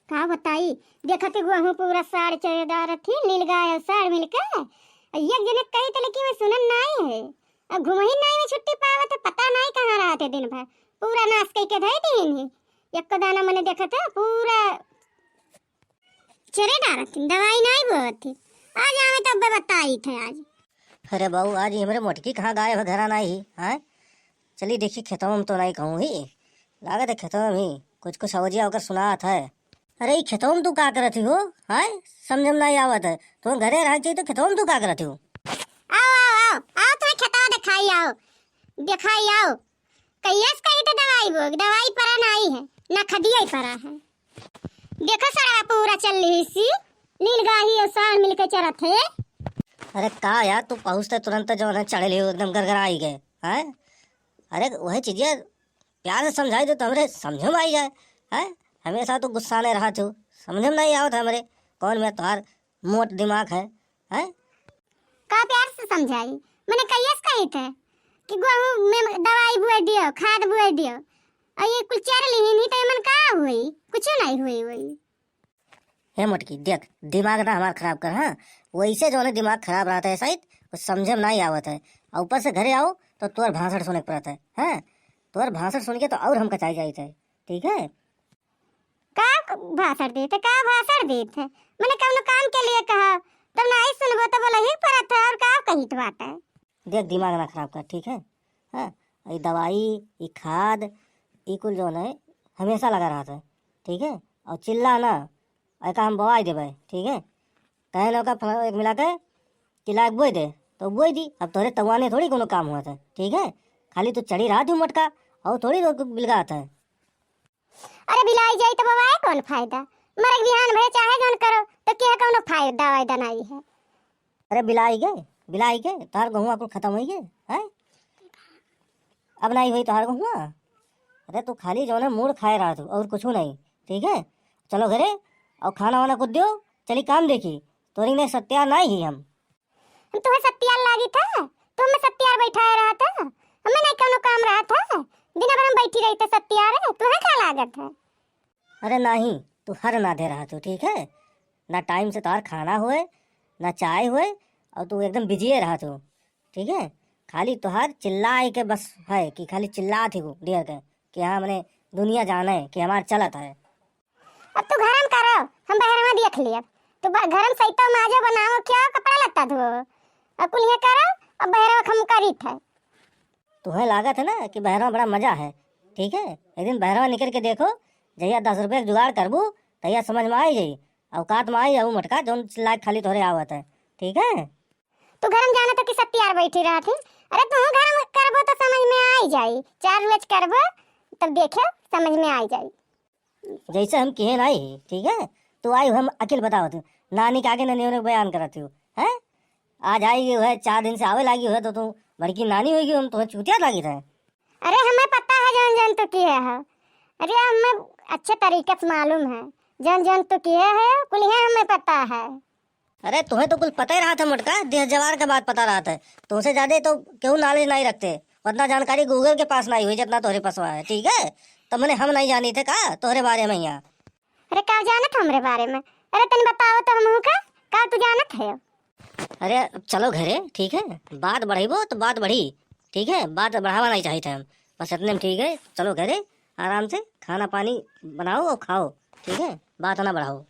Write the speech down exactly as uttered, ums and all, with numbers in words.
का बताई, देखत ही गोहूँ पूरा साड़ चरेदार थी, नील गाय और साड़ मिलके। एक जने कही त लेकिन वह सुनन नाई है। अब घुमही नाई में छुट्टी पावत है, पता नाई कहाँ रहत है दिन भर। पूरा नाश कई के धई दीन ही। एको दाना मने देखत है, पूरा चरे डारत थी, दवाई नाई बोवत थी। आज आवे तब बताई थे आज। अरे बाऊ, आज ये हमरे मोटकी कहाँ गायब है, घरा नाई ही, हैं? चली देखी खेतवा में तो नाई कहूँ ही। लागत है खेतवा में ही कुछ कुछ आवाजिया ओकर सुनात है। अरे, ई खेतवा में तू का करत ही हो? हाय, समझ में नाई आवत है। तू घरे रह चाहिए तो खेतवा में तू का करत ही हो? आओ, आओ, आओ, आओ, तुम्हें खेतवा दिखाई आओ, दिखाई आओ। कहियस कही तो दवाई बोग, दवाई परा नाई है, ना खदिया ही परा है। देखो सड़वा पूरा चल रही सी, नील गाही और सार मिलके चरत है। अरे का यार, तू पहुँचते तुरंत जो है चढ़े लियो, एकदम गरगराई गए, हैं? अरे वही चीजें प्यार से समझाई दो तो हमरे समझ में आई जाए, हैं? हमेशा तो गुस्सा नहीं रहा तू, समझ में नहीं आवत हमरे, कौन में तोहार मोट दिमाग है, हैं? का प्यार से समझाई? मने कहियस कही थे कि गोहूँ में दवाई बुए दियो, खाद बुए दियो, और ये कुल चर लिहिन ही तो एमन का हुई? कुछ नहीं हुई हुई। हे मोटकी, देख, दिमाग ना हमार खराब कर, हाँ? वैसे जो है दिमाग खराब रहता है शायद, कुछ समझे में नहीं आवत है। और ऊपर से घरे आओ तो तोर भाषण सुने के पड़त है, हाँ? तोर भाषण सुन के तो और हम कचाई जाइत है, ठीक है? का भाषण देत है, का भाषण देत है? मने कौनो काम के लिए कहा, तब नाई सुनबो तो बोला ही पड़त है, और का कहित बात है? देख, दिमाग ना खराब कर, ठीक है? हाँ, ये दवाई, ये खाद, ये कुल जो है हमेशा लगा रहत है, ठीक है? और चिल्ला ना, एका हम बवाई देबे, ठीक है? कहे ना ओका फला-, एक मिला के चिल्ला के बोई दे, तो बोई दी। अब तोरे तवाने थोड़ी कोनो काम हुआ था, ठीक है? खाली तू चढ़ी रहा तू मोटका, और थोड़ी लोग बिलगात है। अरे बिलाई जाई तो बवाए कौन फायदा? मरक बिहान भरे चाहे जौन करो, तो क्या कौनो फायदा वायदा नहीं है? अरे बिलाई गए, बिलाई गए, तोहार गहुआ कुल खत्म होई गए, हैं? अब नहीं हुई तोहार गहुआ। अरे तू खाली जौन है मूड़ खाए रहा तू, और कुछ नहीं, ठीक है? चलो घरे, और खाना वाना कुछ दियो, चली काम देखी, तोरी ने सत्यार नहीं ही हम। हम तुम्हें सत्यार लागी था? तू हमें सत्यार बैठाए रहा था? हमें नहीं कौनो काम रहा था? दिन भर हम बैठी रही थे सत्यार, तुम्हें का लागत है? अरे नाही, तू हर ना दे रहा तू, ठीक है? ना टाइम से तोहार खाना होए, ना चाय होए, और तू एकदम बिजिए रहा तू, ठीक है? खाली तोहार चिल्लाए के बस है कि खाली चिल्लात ही डेर के कि हाँ, मने दुनिया जाने कि हमार चलत है। अब तू घरम करो, हम बहरवा देख लियब। तू ब-, घरम सैतो माजो बनाओ, क्या कपड़ा लत्ता धो, अब कुल ये करो, अब बहरवा हम करीत है। तुहें लागत है ना कि बहरवा बड़ा मजा है, ठीक है? एक दिन बहरवा निकल के देखो, जहिया दस रुपये के जुगाड़ करबू, तहिया समझ में आई जाई, औकात में आई जाऊ मोटका, जौन चिल्ला के खाली तोहरे आवत है, ठीक है? तू घरम जाना तो कि सत्यार बैठी रहत ही। अरे तू घरम करबो तो समझ में आई जाई, चार रोज करबो तब देखो समझ में आई जाई। जैसे हम किहे नाई ही, ठीक है? तू आई हम अकिल बतावत हूँ, नानी के आगे ननियों ने बयान करत हूँ, हैं? आज आई गई है, चार दिन से आवे लागी है तो तू बड़की नानी होगी, हम तुम्हें चूतिया लागी रहे। अरे हमें पता है जौन जौन तू किहे है, अरे हमें अच्छे तरीके से मालूम है जौन जौन तू किहे है, कुलिहे हमें पता है। अरे तुम्हें तो कुल पता ही रहा था मोटका, देह जवार के बात पता रहा था, तुमसे ज्यादा तो क्यों नॉलेज नहीं रखते, उतना जानकारी गूगल के पास नहीं हुई जितना तोहरे पास हुआ है, ठीक है? तो मैंने हम नहीं जानी थे का तोहरे बारे में यहाँ। अरे का जानत हमरे बारे में? अरे तनी बताओ तो हमहू का, का तू जानत है? अरे अब चलो घरे, ठीक है? बात बढ़ेबो तो बात बढ़ी, ठीक है? बात बढ़ावा नहीं चाहिए था हम, बस इतने में ठीक है। चलो घरे, आराम से खाना पानी बनाओ और खाओ, ठीक है? बात ना बढ़ाओ।